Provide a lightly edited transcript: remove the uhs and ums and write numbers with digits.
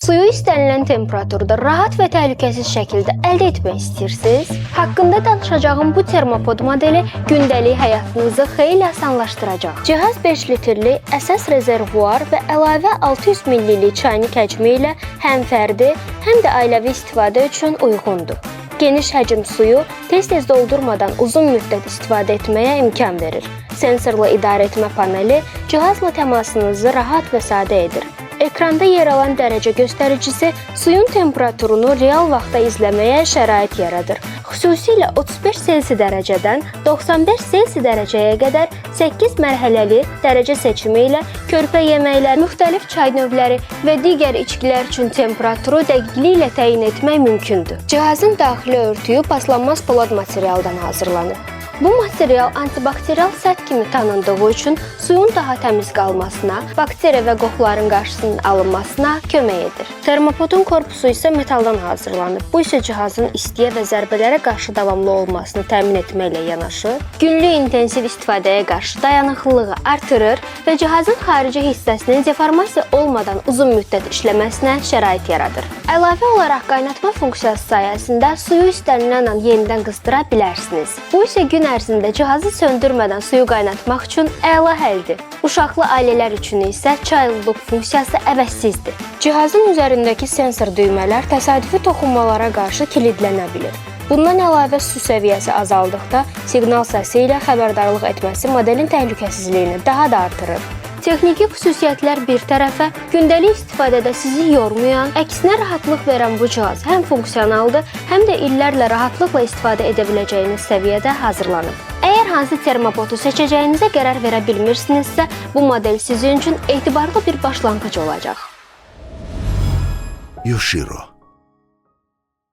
Suyu istənilən temperaturda rahat və təhlükəsiz şəkildə əldə etmək istəyirsiniz? Haqqında danışacağım bu termopod modeli gündəlik həyatınızı xeyli asanlaşdıracaq. Cihaz 5 litrlik əsas rezervuar və əlavə 600 millillik çaynik həcmi ilə həm fərdi, həm də ailəvi istifadə üçün uyğundur. Geniş həcm suyu tez-tez doldurmadan uzun müddət istifadə etməyə imkan verir. Sensorlu idarəetmə paneli cihazla təmasınızı rahat və sadə edir. Ekranda yer alan dərəcə göstəricisi suyun temperaturunu real vaxtda izləməyə şərait yaradır. Xüsusilə 35 Selsi dərəcədən 95 Selsi dərəcəyə qədər 8 mərhələli dərəcə seçimi ilə körpə yeməklər, müxtəlif çay növləri və digər içkilər üçün temperaturu dəqiqliklə təyin etmək mümkündür. Cihazın daxili örtüyü paslanmaz polad materialdan hazırlanıb. Bu material antibakterial səth kimi tanındığı üçün suyun daha təmiz qalmasına, bakteriya və qoxuların qarşısının alınmasına kömək edir. Termopodun korpusu isə metaldan hazırlanıb. Bu isə cihazın istiyə və zərbələrə qarşı davamlı olmasını təmin etməklə yanaşı, günlük intensiv istifadəyə qarşı dayanıqlılığı artırır və cihazın xarici hissəsinin deformasiya olmadan uzun müddət işləməsinə şərait yaradır. Əlavə olaraq qaynatma funksiyası sayəsində suyu istənilən an yenidən qızdıra bilərsiniz. Bu isə gün ərzində cihazı söndürmədən suyu qaynatmaq üçün əla həldir. Uşaqlı ailələr üçün isə çaylılıq funksiyası əvəzsizdir. Cihazın üzərindəki sensor düymələr təsadüfi toxunmalara qarşı kilidlənə bilir. Bundan əlavə su səviyyəsi azaldıqda siqnal səsi ilə xəbərdarlıq etməsi modelin təhlükəsizliyini daha da artırır. Texniki xüsusiyyətlər bir tərəfə, gündəlik istifadədə sizi yormayan, əksinə rahatlıq verən bu cihaz həm funksionaldır, həm də illərlə rahatlıqla istifadə edə biləcəyiniz səviyyədə hazırlanıb. Əgər hansı termopotu seçəcəyinizə qərar verə bilmirsinizsə, bu model sizin üçün etibarlı bir başlanğıc olacaq. Yoshiro.